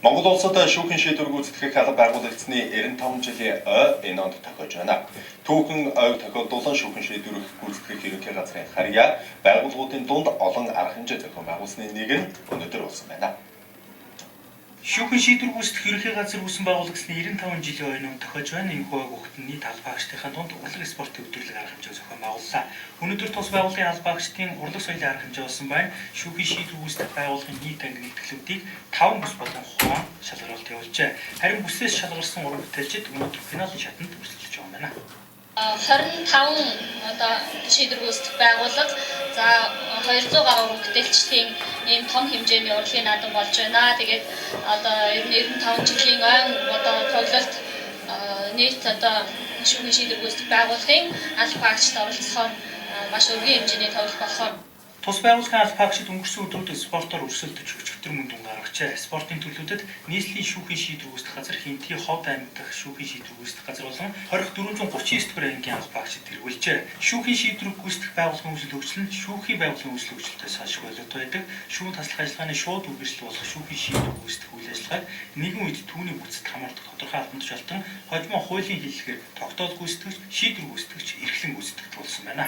Монгол улсад шүүхийн шийдвэр гүйцэтгэх алба байгуулагдсаны 95 жилийн ой энэ онд тохиож байна. Түүхэн ойг тохиолдуулан шүүхийн шийдвэр гүйцэтгэх ерөнхий газрын харьяа байгууллагуудын дунд олон арга хэмжээ зохион байгуулсны нэг нь өнөөдөр болсон байна. Шүүхийн шийдвэр гүйцэтгэх ерөнхий газар үүсэн байгуулагдсаны 95 жилийн ойн онд тохиож байна. Энэхүү ойг өгөхт нь нийт албан агчдынхаа дунд урлаг спортын өдөрлөг арга хэмжээ зохион байгууллаа. Өнөөдөр тус байгууллагын албан агчдын урлаг соёлын арга хэмжээ болсон байна. Шүүхийн шийдвэр гүйцэтгэх байгууллагын нийт анги нэгтгэлүүдийг 5 бүс болон хураан шалгаруулалт явуулжээ. Харин бүсээс шалгарсан уран бүтээлчид өнөөдөр финалийн шатанд өрсөлдөж байгаа юм байна. 25 одоо шийдвэр гүйцэтгэх байгууллага, за 200 гаруй уран бүтээлчдийн ийм том хэмжээний урлагийн наадам болж байна. Тэгээд одоо ер нь 95 жилийн ойн одоо тоглолт нийт одоо шүүхийн шийдвэр гүйцэтгэх байгууллагын албан агчид оролцохоор маш өргөн хэмжээний тоглолт болохоор. Тус байгууллагын албан агчид өнгөрсөн өдрүүдэд спортоор өрсөлдөж өчигдөр мөн дүн гаргажээ. Спортын төрлүүдэд нийслэлийн шүүхийн шийдвэр гүйцэтгэх газар, Хэнтхий ховд аймаг дахь шүүхийн шийдвэр гүйцэтгэх газар болон 24 439 дугаар ангийн албан агчид тэргүүлжээ. Шүүхийн шийдвэр гүйцэтгэх байгууллагын үүсэл хөгжил нь шүүхийн байгууллагын үүсэл хөгжилтэй салшгүй холбоотой байдаг. Шүүн таслах ажиллагааны шууд үгэрсэл болох шүүхийн шийдвэр гүйцэтгэх үйл ажиллагааг нэгэн үед түүний бүтцэд хамаардаг тодорхой албан тушаалтан хожмоо хуулийн хэллэгээр тогтоол гүйцэтгэгч, шийдвэр гүйцэтгэгч, эрхлэн гүйцэтгэгч болсон байна.